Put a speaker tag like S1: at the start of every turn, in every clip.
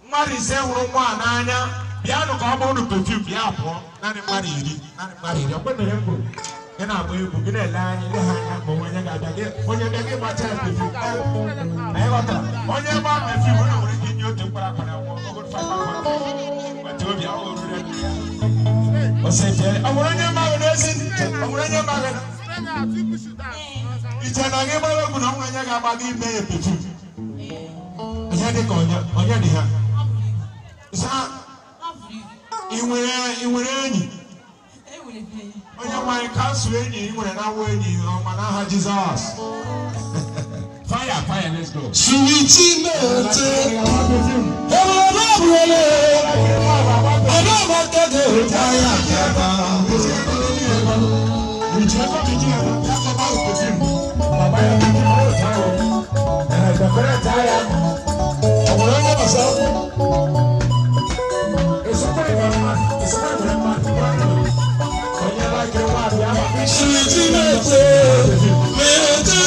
S1: Mmadụ ise hụrụ nwa n'anya bịanụ ka ọ bụrụ perfume bịa pụọ naanị mmadụ iri ọkwenere m kwuru gị na-agba egwu gị na-ele anya ile ha anya ma onye ga-abịa gị onye bịa gị gbacha ya perfume anyị ghọtara onye gba perfume onye nwere ike inye otu mkpụrụ akwa na nwa ogo weta obi ahụ orure ọ nwere onye mmaghị n'ezi ọ nwere onye mmaghị iche na gị gbara egwu na ọ nwere onye ga-agba gị ime ya perfume ihe dị ka onye dị ha ị nwere enyi onye nwanyị kansụl enyi ị nwere na-awụ enyi ọma n'aha Jizọs. Fire, fire, let's go.
S2: Sweetie mete, Sweetie mete, mete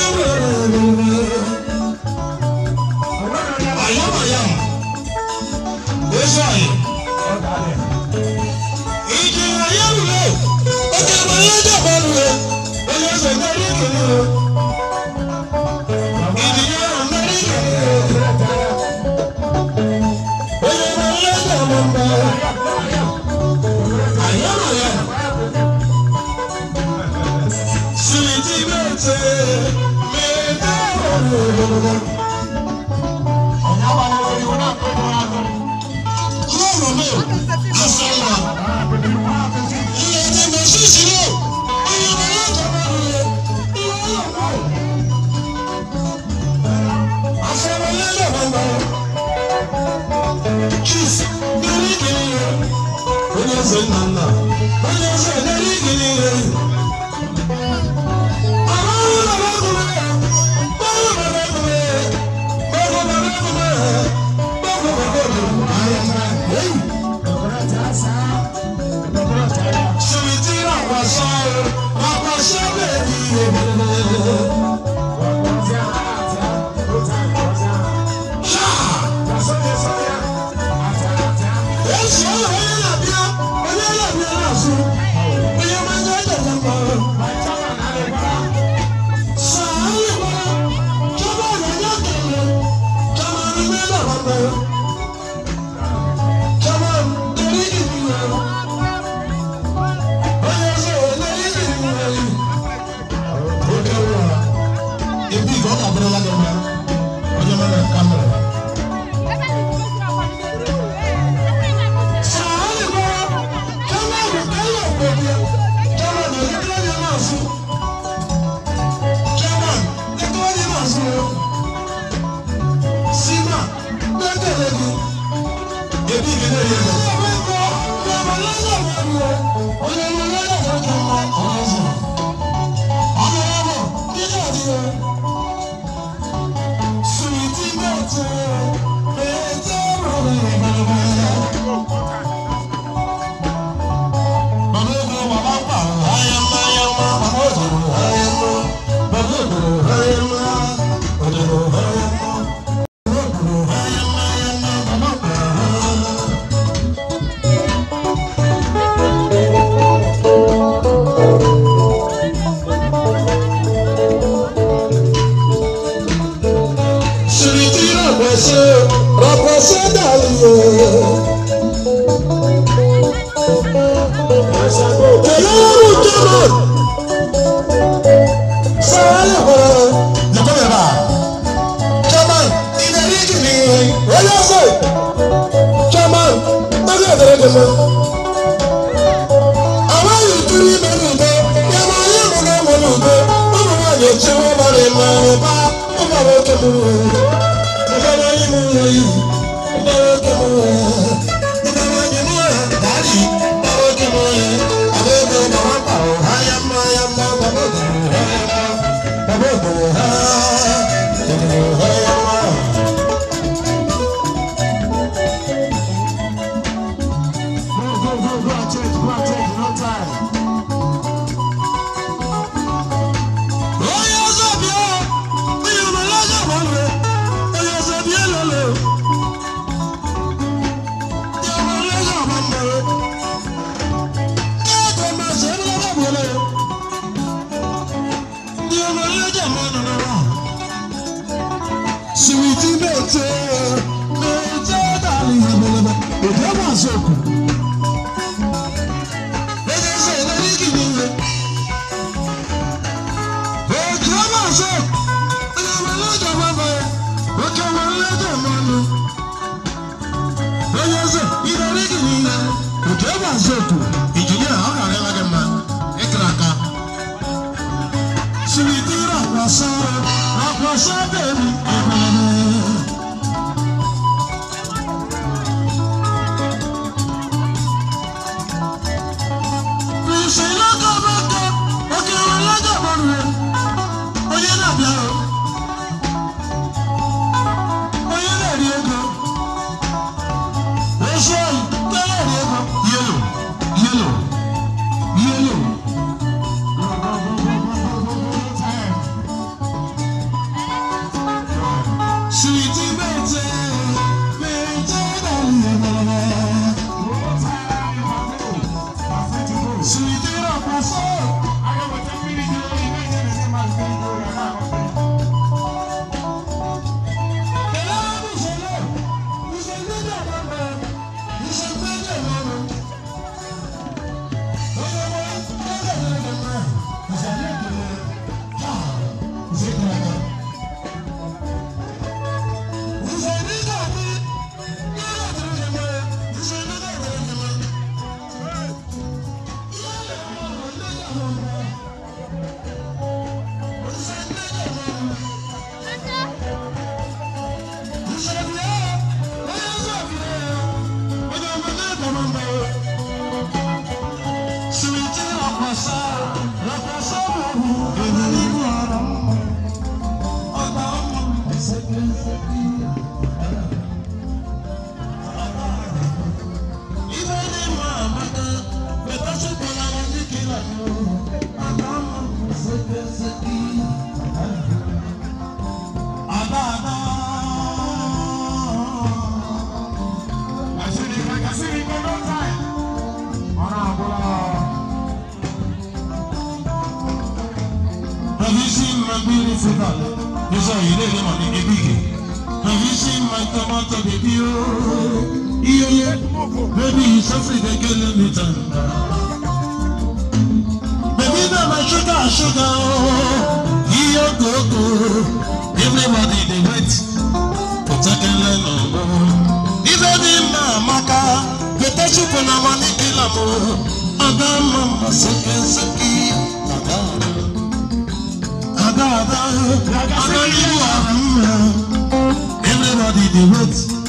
S2: Everybody they wait.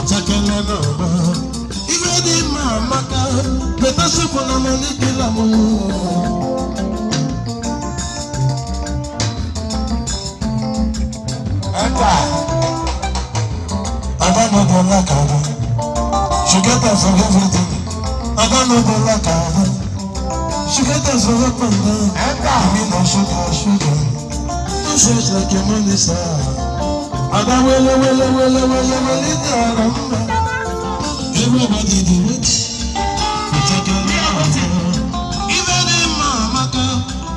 S2: Chakele n'ọgbọ. Ife dị mma amaka, better soup na money kill am o.
S1: Enter.
S2: Ada no dey like Ada. She get us for everything. Ada no dey like Ada. She get us for up and down.
S1: Enter.
S2: I mean na sugar, sugar. Too fresh like a money star. Ada wele wele wele wele wele dị ara mma. Everybody dey wait. Chakele n'ọgbọ. Ife dị mma amaka,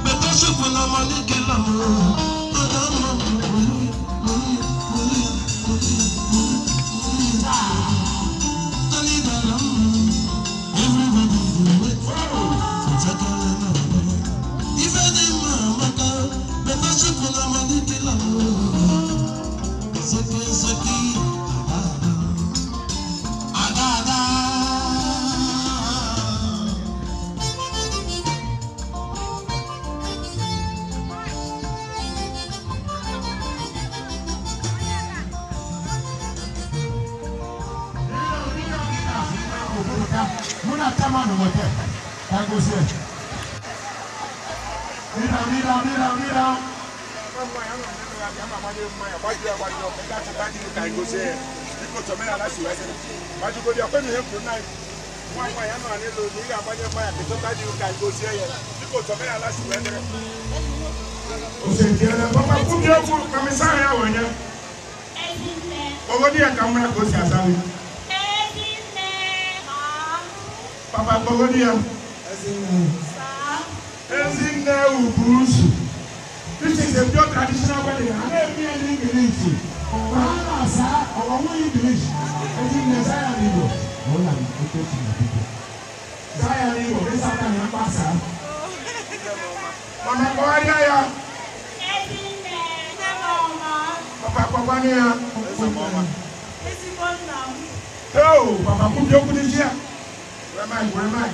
S2: better soup na money kill am o. Ada mma wele wele wele wele wele. Everybody dey wait. Chakele n'ọgbọ. Ife dị mma amaka, better soup na money kill am o. Seki seki, ada ada.
S1: Muna tama no wote. Ka gosi. Mira, mira, mira, mira. Osentiele, papa kwubi okwu kamisa ya wenye. Ogo di ya ka mra ka o si asawi. Papa ogo di ya. Ezinne Ubusu. This is a pure traditional wedding. I never hear any English. Mahana sa ọwọ́ English. Ezinne Zion Igbo. Hola, oke ti na biko. Zion Igbo, this aka na mgbasa. Mama kpọgharịa ya. Papa kpọkwanụ ya. Oh, papa kwubi okwu n'isi ya. Were mic, were mic.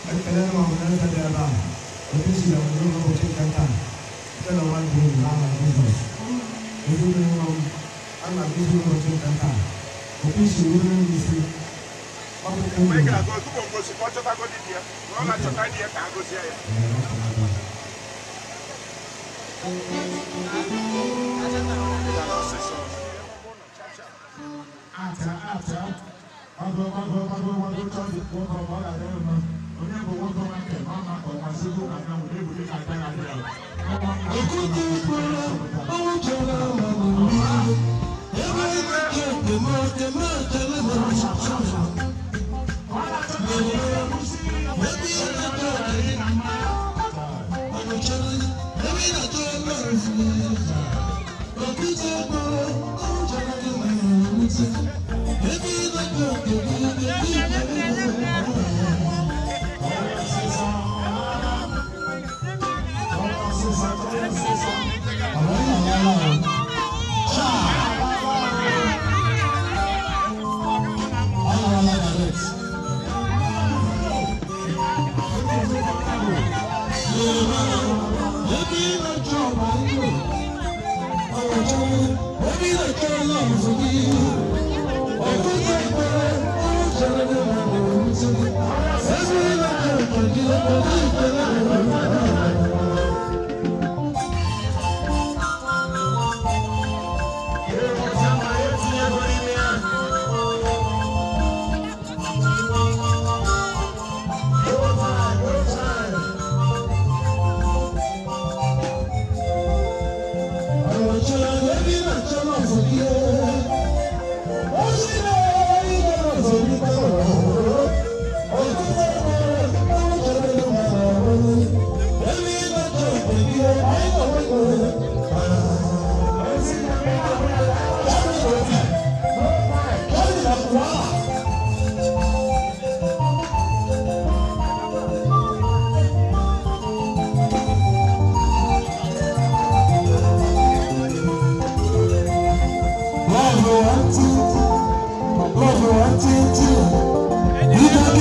S2: Ekele m ọbụla ndị dị ebe a. Obi si na obodo ụbọchị nke taa. Site na nwa ndị enyi n'aha Jizọs. Ezinụlọ m, ana m ezi ụbọchị nke taa. Obi si wuru m isi. Ọ bụ
S1: Mgbe ị gara tupu ngosi ka ọ chọtagodi di ya. Na ọ na-achọta di ya ka a gozie ya. Ata ata. Ọgọ ọgọ ọgọ ọgọ chọọchị nwoke ọma ọ ga-adịrị mma. Onye bụ nwoke ọma nke ọ ma ka ọma sị ka anya nwere ebuli ka aka ya adịrị.
S2: Okwute mkpụrụ, ọnwụ chọrọ ama n'olu. Ebe ị na-eche ekele ekele ekele na Ebe ị na-eche ekele, ọnwụ chọrọ ebe ị na-eche ọlọrụ. Okwute mkpụrụ, ọnwụ chọrọ ama n'olu. Ebe ị na-eche ekele ekele ekele. Love you,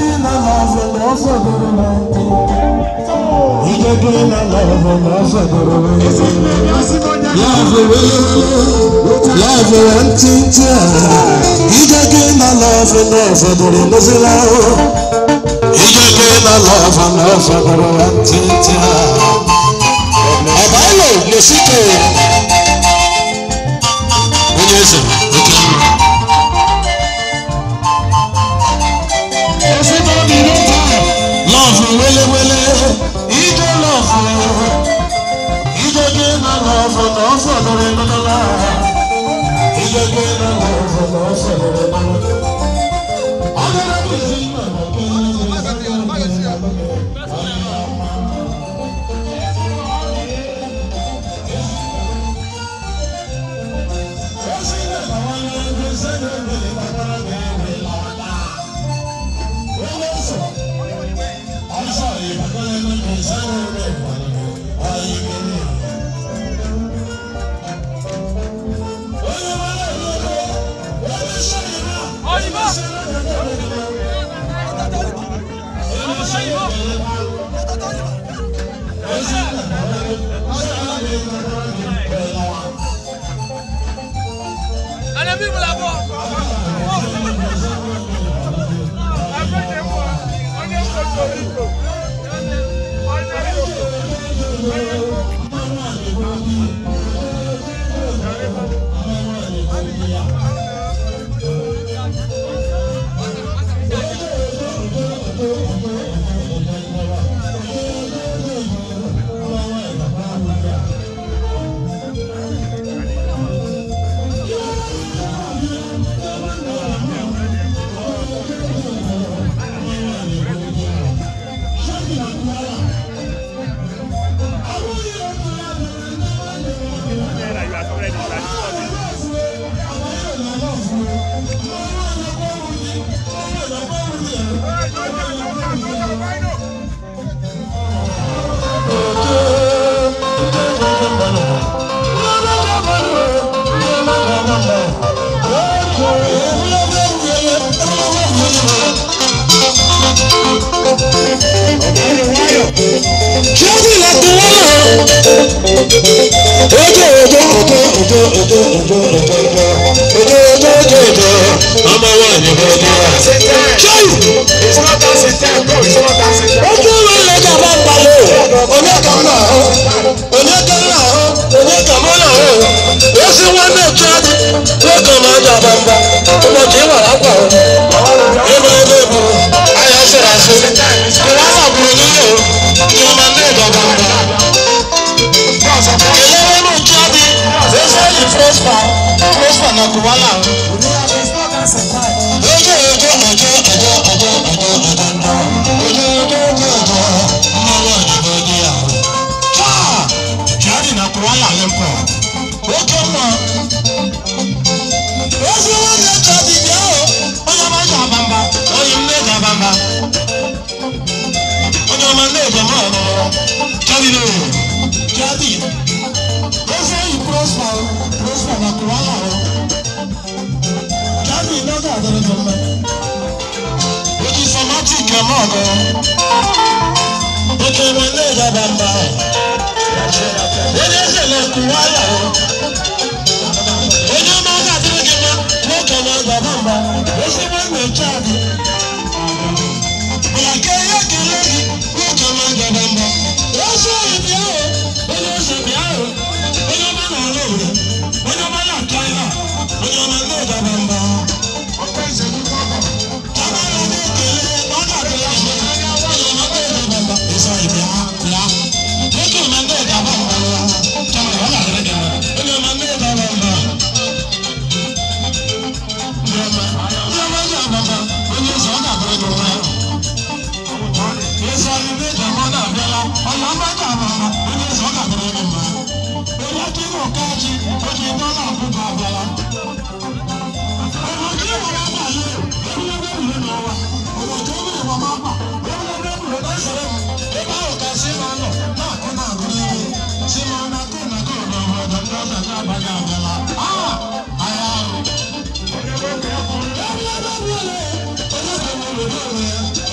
S2: Onye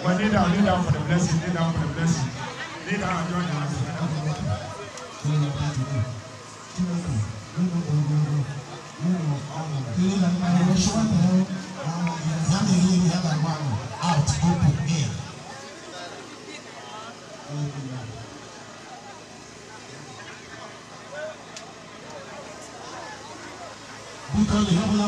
S1: But kneel down for the blessing, kneel down for the blessing. Kneel down and join the blessing.
S2: Out, open, in. Because you have a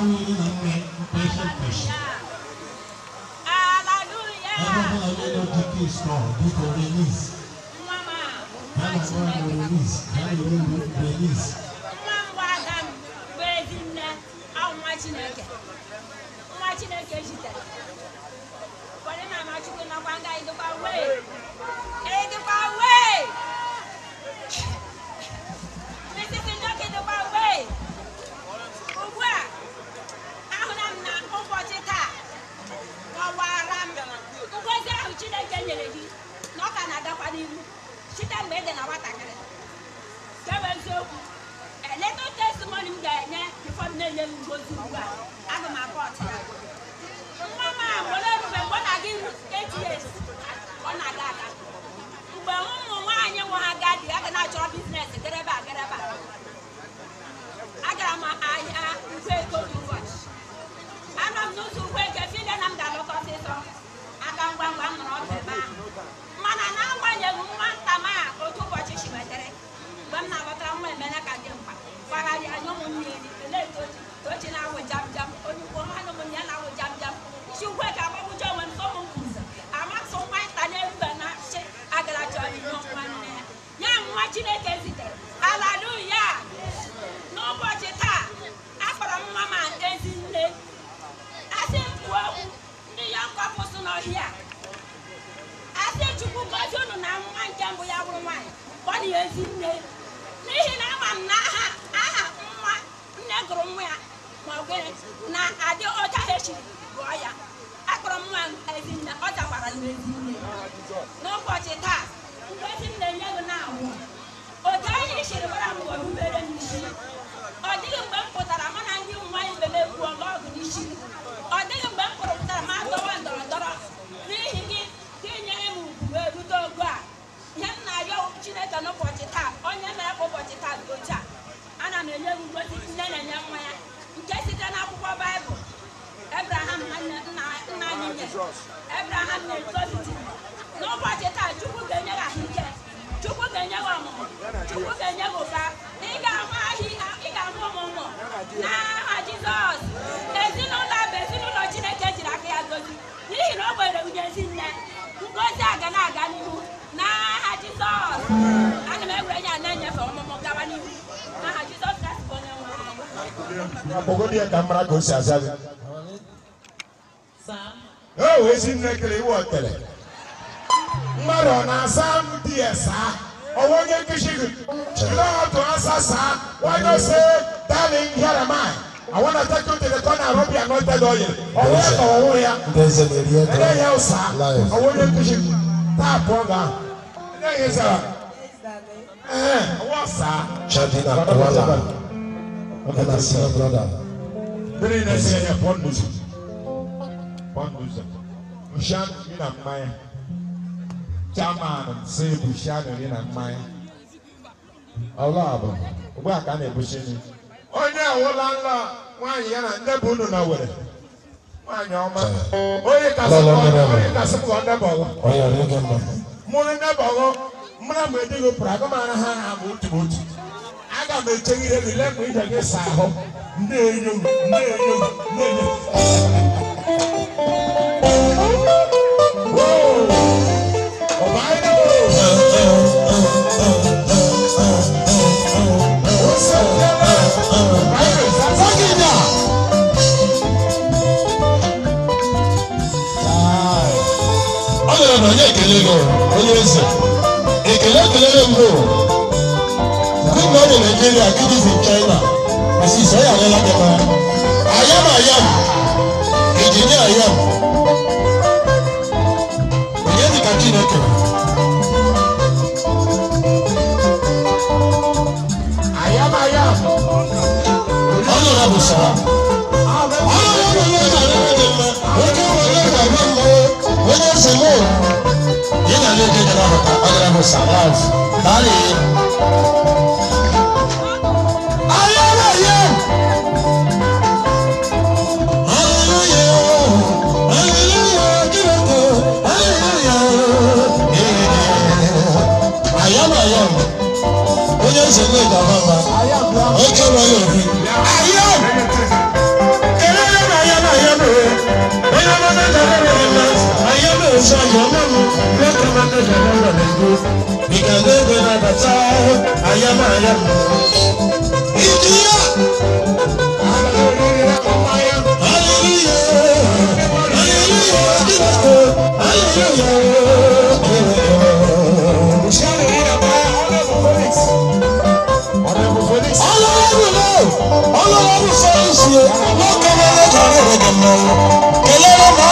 S2: release. Release.
S1: Oh, is in the water. Marona, Sam, dear, sir. Or when you know to answer, sir, why not say, darling, here am I? I want to take you to the corner and rub your anointed oil. Or where,
S2: There's an area.
S1: I want you to tap on that. What's that?
S2: Brother.
S1: Chairman say Bushano in a mine. Olabo, where can a bushini? Oh, no, Olanda, why yana nebuno nowhere. Why no man? Oh, you can I got me taking every language against Saho. No, no, no, no. Whoa! Oh, I know!
S2: na onye ekele gị, onye eze. Ekele kelere mbụ. Good morning, Nigeria. Good evening, China. Mrs. Oya Lela Dema. I am, I am. Engineer, I am. Onye dị ka Chineke.
S1: Ayam ayam.
S2: Honorable sir. Honorable onye ga-arịrị dị mma. Oke nwere ga-agba mmọnwụ. Onye eze mụ. Ị na-ele gara abata. Honorable sir. Love. Daalụ. Ayam ayam. Hallelujah. Hallelujah. Chineke. Hallelujah. Ayam ayam. Onye eze nne ga-ama mma.
S1: Ayam bịa.
S2: Oke nwere obi. Ayam. Kelele na ayam ayam o. Onye ọma na-adara mma. Ayam ezi ayam ọma m. Nwoke ọma na-adara mma na-egbu. Bika n'ego na-abata. Ayam ayam. Iji ya. Hallelujah. Hallelujah. Chineke. Hallelujah. Ọlọ́run náà, ọlọ́run fẹ́ràn sí i, lọ́kàn wọn lọ́jọ́ rẹ̀ gẹ̀ mọ́. Kelele ma